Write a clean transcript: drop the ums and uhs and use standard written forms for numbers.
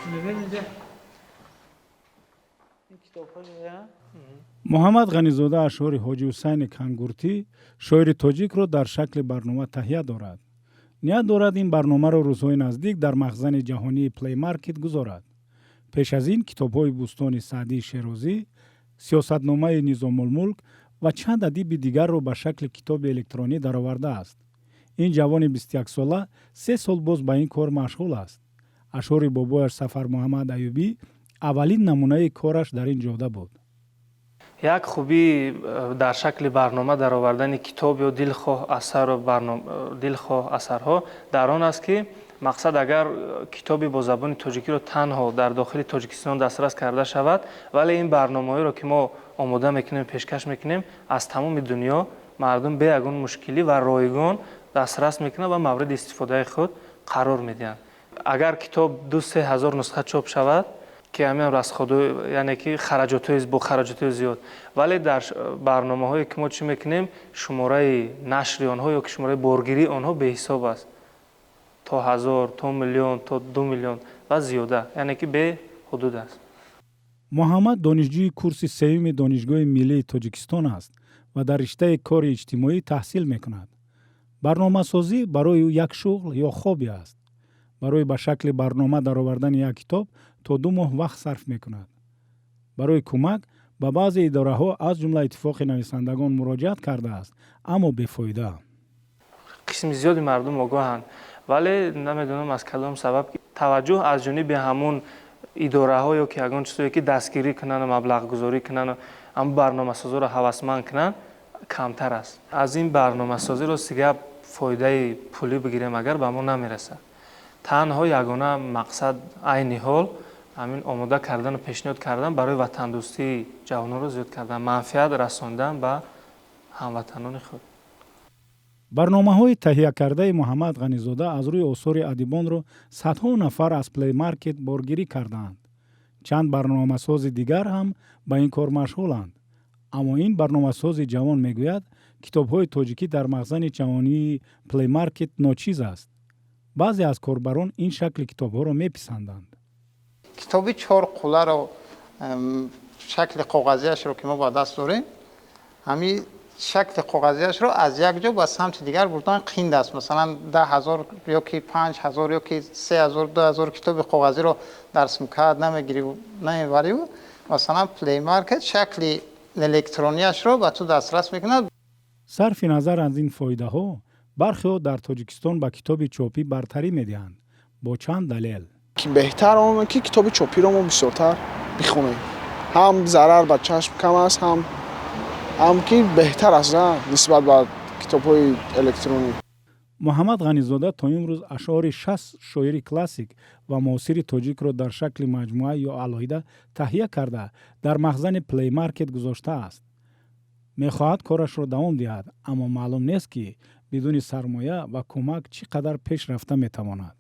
Бибинед, ин китобҳо. Муҳаммад Ғанизода ашъори Ҳоҷи Ҳусайни Кангуртӣ, шоири тоҷикро, дар шакли барнома таҳия дорад. Ният дорад, ин барномаро рӯзҳои наздик дар махзани ҷаҳонии Плеймаркет гузорад. Пеш аз ин китобҳои Бӯстони Саъдии Шерозӣ, Сиёсатномаи Низомулмулк ва чанд адиби дигарро ба шакли китоби электронӣ даровардааст. Ин ҷавони 21сола 3 сол боз ба ин кор машғул аст. Ашъори бобояш Сафармуҳаммад Аюбӣ аввалин намунаи кораш дар ин ҷода буд. Як хубии дар шакли барнома даровардани китоб ё дилхоҳ асару дилхоҳ асарҳо дар он аст, ки мақсад, агар китоби бо забони тоҷикиро танҳо дар дохили Тоҷикистон дастрас карда шавад, вале ин барномаҳоеро, ки мо омода мекунем, пешкаш мекунем, аз тамоми дунё мардум бе ягон мушкилӣ ва ройгон дастрас мекунанд ва мавриди истифодаи худ қарор медиҳанд. Агар китоб 2-3 ҳазор нусха чоп шавад, ки ҳамин расходу, яъне ки хараҷотҳои бо хараҷотҳои зиёд, вале дар барномаҳое, ки мо чӣ мекунем, шумораи нашри онҳо ё ки шумораи боргирии онҳо беҳисоб аст, то 1000, то миллион, то 2 миллион ва зиёда, яъне ки беҳудуд аст. Муҳаммад донишҷӯи курси сеюми Донишгоҳи миллии Тоҷикистон аст ва дар риштаи кори иҷтимоӣ таҳсил мекунад. Барномасозӣ барои ӯ як шуғл ё хобби аст. Барои ба шакли барнома даровардани як китоб то 2 моҳ вақт сарф мекунад. Барои кӯмак ба баъзе идораҳо, аз ҷумла Иттифоқи нависандагон, муроҷиат кардааст, аммо бефоида. Қисми зиёди мардум огоҳанд, вале намедонам, аз кадом сабаб таваҷҷӯҳ аз ҷониби ҳамун идораҳо ё ки ягон чизое, ки дастгирӣ кунанду маблағгузорӣ кунанду ҳамун барномасозоро ҳавасманд кунанд, камтар аст. Аз ин барномасозӣ, рости гап, фоидаи пулӣ бигирем агар, ба мо намерасад. Танҳо ягона мақсад айни ҳол ҳамин омода кардану пешниҳод кардан барои ватандӯстии ҷавононро зиёд кардан, манфиат расондан ба ҳамватанони худ. Барномаҳои таҳиякардаи Муҳаммад Ғанизода аз рӯи осори адибонро садҳо нафар аз Плеймаркет боргирӣ кардаанд. Чанд барномасози дигар ҳам ба ин кор машғуланд, аммо ин барномасози ҷавон мегӯяд, китобҳои тоҷикӣ дар махзани ҷаҳонии Плеймаркет ночиз аст. Баъзе аз корбарон ин шакли китобҳоро меписанданд. Китоби чор қуларо, шакли коғазиашро, ки мо ба даст дорем, ҳамин шакли коғазиашро аз як ҷо ба самти дигар бурдан қинд аст. Масалан, 10 000 ё ки 5000 ё ки 3000, 2000 китоби коғазиро дар сумкаат намегирӣ, намебарию. Масалан, Плеймаркет шакли электронияшро ба ту дастрас мекунад. Сарфи назар аз ин фоидаҳо, бархеҳо дар Тоҷикистон ба китоби чопӣ бартарӣ медиҳанд бо чанд далел. Ки беҳтар он ки китоби чопиро мо бисёртар бихонем, ҳам зарар ба чашм кам аст, ҳам ки беҳтар аст нисбат ба китобҳои электронӣ. Муҳаммад Ғанизода то имрӯз ашъори 60 шоири классик ва муосири тоҷикро дар шакли маҷмӯа ё алоҳида таҳия карда, дар махзани Плеймаркет гузоштааст. Мехоҳад корашро давом диҳад, аммо маълум нест, ки бидуни сармоя ва кӯмак чӣ қадар пеш рафта метавонад.